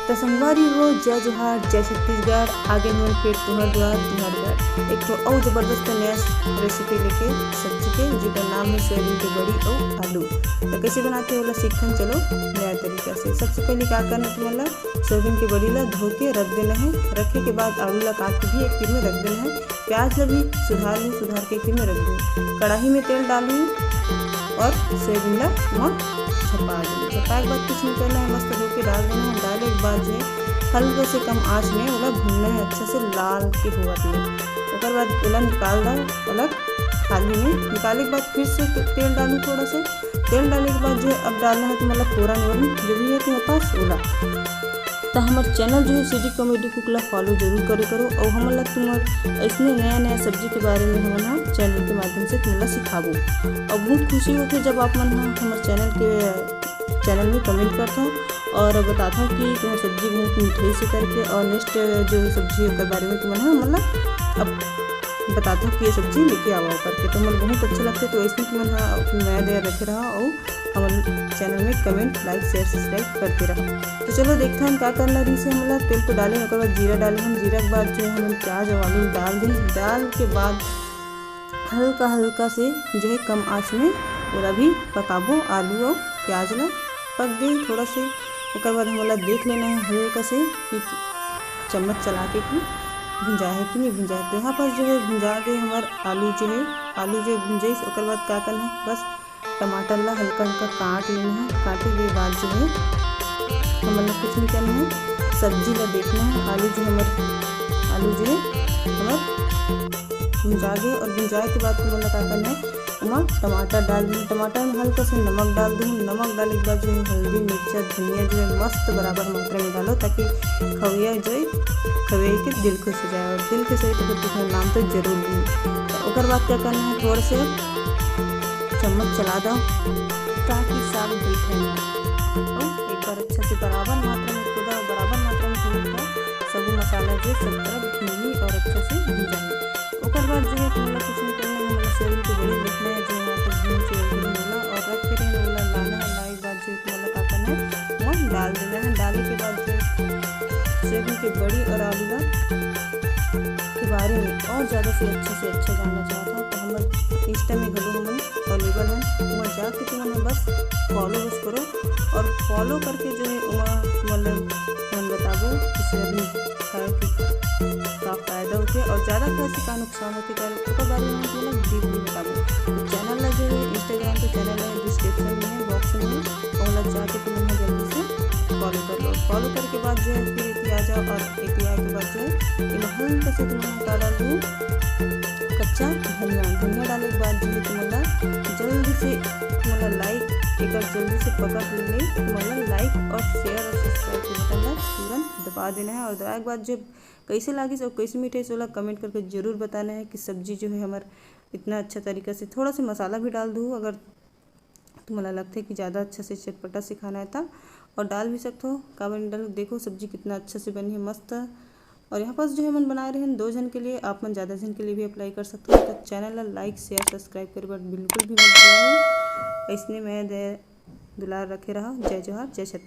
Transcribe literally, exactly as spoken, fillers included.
त संगवारी हो, जय जोहार, जय छत्तीसगढ़। आगे हमन फिर तुहर दुआर, तुहर घर एक ठो अउ जबरदस्त नया रेसिपी लेके सब्जी के, जेकर नाम है सोयाबीन के बड़ी अउ आलू। त कैसे बनाते ओला सीखथन, चलो नया तरीका से। सबसे पहले का करना, तुमन ला सोयाबीन के बड़ी ला धो के रख देना है। रखे के बाद आलू ला काट के भी एक तीर में रख देना है। प्याज ला भी सुधार लूँ, सुधार के एक तीर में रख दूँ। कढ़ाई में तेल डालूँ और सोयाबीन ला वहाँ झपा दूँ। झपाए के बाद कुछ नहीं करना है, मस्त धो के डाल देना है। डाले के बाद जो है हल्का से कम आँच में ओला भूनना है अच्छा से लाल के होवत ले। ओकर बाद ओला निकाल दो अलग थाली में। निकाले के बाद फिर से ते-, तेल डालूँ थोड़ा से। तेल डाले के बाद जो है अब डालना है तुम्हारा फोरन वोरन जो भी है तुम्हारे पास ओला। त हमर चैनल जो है सिटी कॉमेडी कुक ला फॉलो जरूर करे करो, और हमन ला तुम्हार ऐसने नया नया सब्जी के बारे में हमन हा चैनल के माध्यम से तुमन ला सिखाबो। और बहुत खुशी होथे जब आप मन हा हमर चैनल के, चैनल में कमेंट करथो और बताथो कि तुम्हार सब्जी बहुत मिठाई से करके, और नेक्स्ट जो सब्जी ओकर बारे में तुमन हा मतलब अब बताथो कि ये सब्जी लेके आवा करके, तो हमन बहुत अच्छा लगथे। तो ऐसने तुमन हा नया नया रखे रहा और हमर चैनल में कमेंट, लाइक, शेयर, सब्सक्राइब करते रहा। तो चलो देखथन का करना रहिस हे हमला। तेल तो डाले, ओकर बाद जीरा डाले हन। जीरा के बाद जो है हमन प्याज और आलू डाल दिन। डाल के बाद हल्का हल्का से जो है कम आँच में ओला भी पकाबो। आलू और प्याज ला पक गई थोड़ा से, ओकर बाद हमला देख लेना है हल्का से कि चम्मच चला के कि भुंजा है कि नहीं भुंजा है। तो यहाँ पर जो है भुंजा गए हमार आलू जो है, आलू जो है भुंजाइस, ओकर बाद का करना है, बस टमाटर ला हल्का हल्का काट लेना है। काटे के बाद जो है हमन ला कुछ नहीं करना है, सब्जी ला देखना है। आलू जो हमर, आलू जो है हमर भुंजा गए और भुंजाए के बाद तुमन ला का करना है, ओमा टमाटर डाल दूँ। टमाटर में हल्का से नमक डाल दूँ। नमक डाले के बाद जो है हल्दी, मिर्चा, धनिया जो है मस्त बराबर मात्रा में डालो, ताकि खवैया जो है खवैया के दिल खुश हो जाए, और दिल खुश होए तो फिर तुमन नाम तो जरूर ली। तो ओकर बाद क्या करना है, थोड़ा से चम्मच चला दो ताकि साग बैठे ना। और एक बार अच्छा से बराबर मात्रा में कूदा, बराबर मात्रा में कूदा, सभी मसाला जो सब तरफ भूनी और अच्छा से भून जाए। ओकर बाद जो है तुमन ला कुछ नहीं करना है, हमन ला सोयाबीन के बड़ी देखना है, जो यहाँ पर भून के भून लेना और रख के रहना, ओला लाना है। लाए के बाद जो है तुमन ला का करना है, ओमा डाल देना है। डाले के बाद जो है सोयाबीन के बड़ी और आलू ला के बारे में और ज़्यादा से अच्छा से अच्छा जानना चाहता हूँ, तो हमर इंस्टा में घलो हमन अवेलेबल है, वहाँ जाके तुमन ह बस फॉलो बस करो और फॉलो करके जो है वहाँ मतलब हमन बताबो कि सोयाबीन खाए के का फायदा होथे और ज़्यादा खाए से का नुकसान होथे, का ओकर बारे में तुमन ला डीपली बताबो। तो चैनल ला जो है इंस्टाग्राम के चैनल है डिस्क्रिप्शन में है, बॉक्स में है, ओला जाके तुमन ह जल्दी से फॉलो कर लो। फॉलो करके बाद जो है फिर एती आ जाओ और एती आए के बाद जो है एमा हल्का से तुमन का डाल दो कच्चा धनिया। धनिया डाले के बाद जो है तुमन ला जल्दी से तुमन ला लाइक, एकर जल्दी से पकड़ ले, तुमन ला लाइक और शेयर और सब्सक्राइब के बटन ला तुरंत दबा देना है। और दबाए के बाद जो कैसे लागिस और कैसे मिठाइस ओला कमेंट करके जरूर बताना है कि सब्जी जो है हमर इतना अच्छा तरीका से, थोड़ा से मसाला भी डाल दूँ अगर तुम्हारा लगथे कि ज़्यादा अच्छा से चटपटा से खाना है त, और डाल भी सकथो, काबर नहीं डाल। देखो सब्जी कितना अच्छा से बनी है, मस्त। और यहाँ पास जो है हमन बनाए रहे हैं दो जन के लिए, आप मन ज़्यादा जन के लिए भी अप्लाई कर सकते हो। तो चैनल ला लाइक, शेयर, सब्सक्राइब करे बर बिल्कुल भी मत भूलो। ऐसने मैं दे दुलार रखे रहा। जय जोहार, जय छत्तीसगढ़।